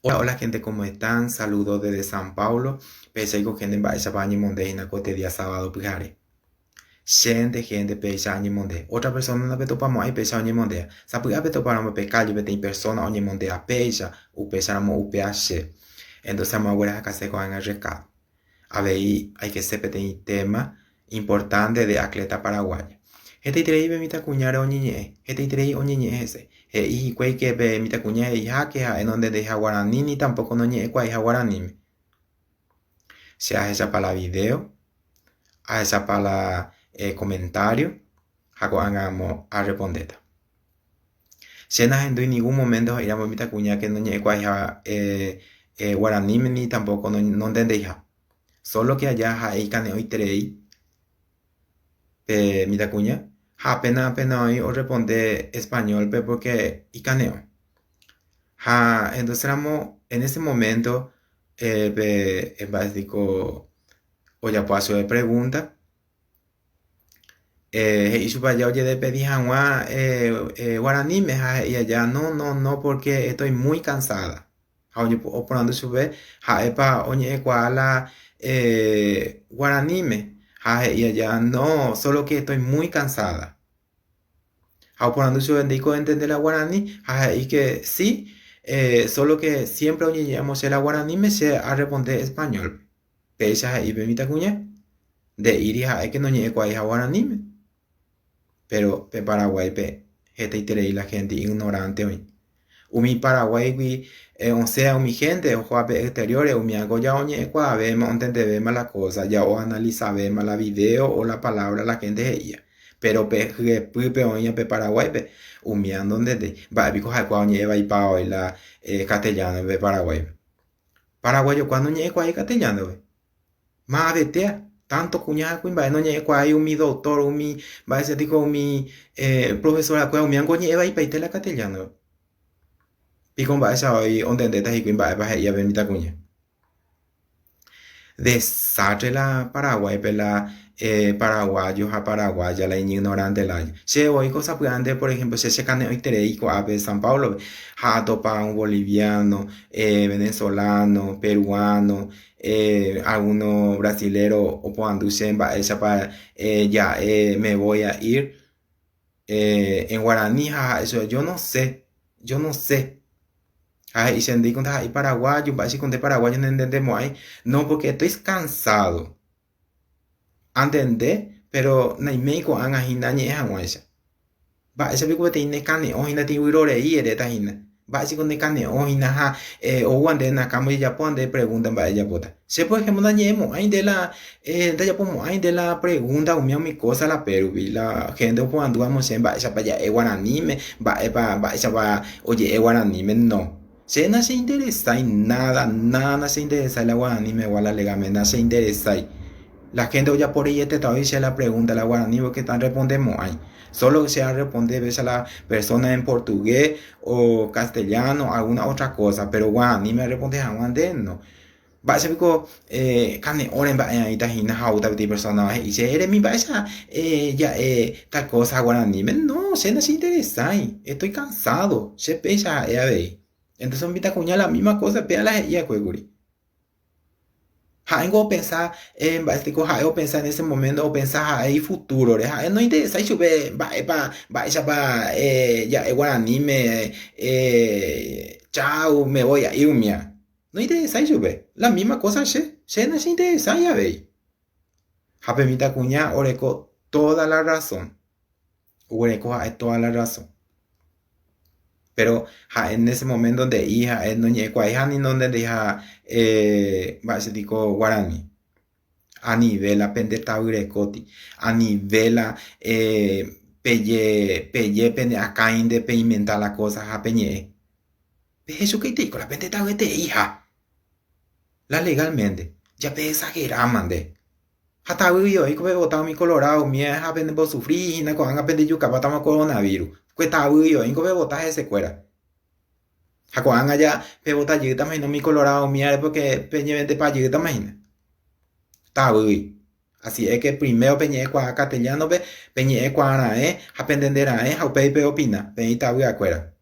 Hola, hola gente, ¿cómo están? Saludos desde San Paulo. Péichaiko gente mba'éichapa añemonde hína ko este día sábado pyhare. Chénte gente péicha añemonde. Otra persona ndapetopamo'ãi péicha oñemondea. Sapy'a petopáramo pe calle peteĩ persona oñemondea péicha, upéicharamo upéa che. Entonces amoaguerahakase ko'ág̃a recado. Avei aikese peteĩ tema importante de atleta paraguaya. Hetaiterei pe mitãkuñáre oñeñe'ẽ, hetaiterei oñeñe'ẽ hese. He'i hikuái ke pe mitãkuña he'iha ke ha'e nondendeiha guarani ni tampoco noñe'ẽkuaaiha guaraníme. Che ahechapa la video, ahechapa la eh, comentario ha ko'ág̃a amo arrepondéta. Che nahendúi ningún momento he'íramo mitãkuña ke noñe'ẽkuaaiha eh, eh, guaraníme ni tampoco nondendeiha. Solo que aja ha'e ikane'õiterei pe mitãkuña ha apena apena oĩ orreponde español-pe porque ikane'õ. Ha entonces ramo en ese momento eh, pe mba'e piko ojapo chupe pregunta Eh, he'i chupe aja ojedespedi hag̃ua eh, eh, guaraníme ha he'i aja no, no, no, porque estoy muy cansada. Ha oporandu chupe ha'épa oñe'ẽkuaa la eh, guaraníme ha he'i aja no, solo que estoy muy cansada. Ha oporandu chupe ndéiko entende la guarani ha he'i que sí, eh, solo que siempre oñeñe'ẽmo che la guaraníme che arresponde español-pe. Péicha he'i pe mitãkuña, nde'íri ha'e ke noñe'ẽkuaaiha guaraníme. Péro pe Paraguáipe hetaiterei la hénte ignoránte oĩ. Umi Paraguáigui osẽva umi hénte ohóva pe exterior-re umi álgo ja oñe'ẽkuaavéma, ontendevéma la kósa, ja oanalisavéma la vidéo o la palávra la hénte he'íva. Péro pe hyepýpe oĩva pe Paraguáipe, umíva nontendéi. Mba'e piko ha'ekuaa oñe'ẽ vaipa oĩ la castellano pe Paraguáipe. Paraguayokua noñe'ẽkuaái castellano-pe. Ma'avetéa, tanto kuña ha kuimba'e noñe'ẽkuaái umi doctor, umi mba'éicha piko umi eh, profesora-kuéra umíva oñe'ẽ vaipaite la castellano-pe. Piko mba'éicha voi ontendéta hikuái mba'épa he'i avei mitãkuña. Desastre la Paraguáipe la eh, paraguayo ha paraguaya la iñignorante lája. Che voi ko sapy'ánte, por ejemplo, che chekane'õiterei ko'ápe San Paulo-pe ha atopa un boliviano, eh, venezolano, peruano, eh, alguno brasilero oporandu che mba'éichapa eh, ja'e me voy a ir eh, en guarani ha ha'e chupe, yo no sé, yo no sé. Ha he'i che ndéiko ndaha'éi paraguayo, mba'éichiko nde paraguayo nentendemo'ãi. No, porque estoy cansado. Antende, pero naiméi ko'ág̃a hína añe'ẽ hag̃uáicha. Mba'éicha piko peteĩ nekane'õ hína tei vyrorei eréta hína. Mba'éichiko nekane'õ hína ha eh, oúva nde nakãme ojejapóva nde pregunta mba'e ejapóta. Che por ejemplo ndañe'ẽmo'ãi nde la eh, ndajapomo'ãi nde la pregunta umi umi cosa la pérupi, la gente oporandúramo che mba'éichapa ja'e guaraníme, mba'épa mba'éichapa oje'e guaraníme, no. Che nacheinteresái nada, nada nacheinteresái la guaranimegua la legame, nacheinteresái. La gente ojapo reietéta oĩ che la pregunta la guarani porque ndarrespondemo'ãi. Solo che arresponde véicha la persona en portugués o castellano alguna otra cosa, pero guaraníme arresponde hag̃ua nde no. Mba'éicha piko eh, kane'õre mba'e aĩta hína ha oúta peteĩ persona he'i che eremi mba'éicha eh, ja'e tal cosa guaraníme. No, che nacheinteresái, estoy cansado, che péicha ha'e avei. Entonces umi mitãkuña la misma cosa péa la he'i va'ekue kuri. Ha'éngo opensa eh, mba'éiko ha'e opensa en ese momento opensa ha'e ifutúrore, ha'e nointeresái chupe mba'épa mba'éichapa eh, ja'e guaraníme eh, chau, me voy a ir umía. Nointeresái chupe. La misma cosa che, che nacheinteresái avei. Ha pe mitãkuña oreko toda la razón. Oguereko ha'e toda la razón. Pero ha'e en ese momento nde'i ha'e noñe'ẽkuaaiha ni nondendeiha eh, mba'éicha piko guarani. Anive la pende tavyrekóti, anive la eh, peje, peje pene akãinde peinventa la cosa ha peñe'ẽ. Pehechukaiteiko la pende tavyetereiha. La legalmente, ja peexageráma nde. Ha tavýgui oĩ ko pevota umi colorado umíva ha penembosufri hína ko'ág̃a pendejukapátama coronavirus. Ko tavýgui oĩ ko pevota hesekuéra. Ha ko'ág̃a ja pevota jeýtama hína umi colorado umívare porque peñevendepa jeýtama hína. Tavýgui. Así es que primero peñe'ẽkuaa castellano-pe, peñe'ẽkuaa raẽ ha pentende raẽ ha upéi peopina, peẽ itavyakuéra.